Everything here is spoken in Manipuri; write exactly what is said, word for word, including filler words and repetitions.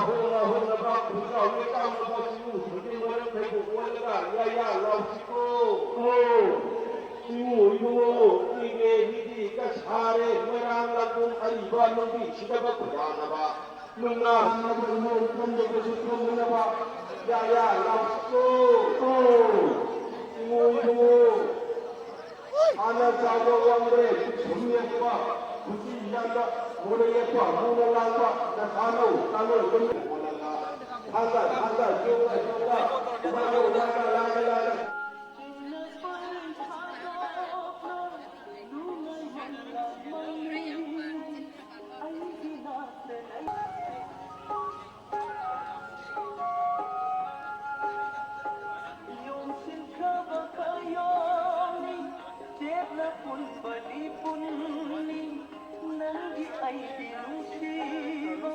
ꯍꯣꯡꯅ ꯍꯣꯡꯅꯕ ꯈꯨꯟꯖꯥꯎ ꯂꯩꯀꯥꯎꯅꯕ ꯆꯤꯡꯎ ꯊꯣꯏꯗꯤꯡ ꯃꯔꯛ ꯂꯩꯕꯨ ꯑꯣꯜꯂꯒ ꯌꯥ ꯌꯥ ꯂꯥꯎꯁꯤꯀꯣ꯫ ꯑꯣ, ꯏꯕꯨꯡꯉꯣ, ꯏꯕꯨꯡꯉꯣ, ꯏꯅꯦ ꯃꯤꯗꯤ ꯀꯁꯥꯔꯦ, ꯃꯣꯏꯔꯥꯡ ꯂꯥꯡꯒꯣꯡ ꯑꯔꯤꯕ ꯂꯝꯕꯤꯁꯤꯗꯕ ꯈꯨꯔꯥꯅꯕ, ꯅꯨꯡꯅꯥ ꯍꯟꯅꯕ ꯏꯃꯣꯝ ꯄꯨꯝꯅꯕꯁꯨ ꯄꯨꯝꯅꯕ, ꯌꯥ ꯌꯥ ꯂꯥꯎꯁꯤꯀꯣ꯫ ꯑꯣ, ꯏꯕꯨꯡꯉꯣ, ꯏꯕꯨꯡꯉꯣ, ꯍꯥꯟꯅ ꯆꯥꯎꯕ ꯋꯥꯡꯕ꯭ꯔꯦ, ꯁꯨꯝ ꯌꯦꯛꯄ, ꯈꯨꯖꯤ ꯌꯥꯟꯕ, ꯃꯣꯔꯦ ꯌꯦꯛꯄ, ꯃꯨꯅ ꯂꯥꯡꯕ, ꯅꯁꯥꯅꯧ, ꯇꯥꯅꯧ, ꯇꯨꯃꯤꯟ ꯑꯣꯜꯂꯒ, ꯊꯥꯡꯒ, ꯊꯥꯡꯒ, ꯌꯣꯒ, ꯌꯣꯒ, ꯎꯃꯥꯏ, ꯎꯃꯥꯏ, ꯂꯥꯏ, ꯂꯥꯏ, ꯂꯥꯏ꯫ ꯌꯣꯝꯁꯤꯟꯈ꯭ꯔꯕ ꯈꯌꯣꯝꯅꯤ, ꯆꯦꯠꯅ ꯄꯨꯟꯕꯅꯤ ꯄꯨꯟꯅꯤ, ꯅꯪꯒꯤ ꯑꯩꯒꯤ ꯅꯨꯡꯁꯤꯕ꯫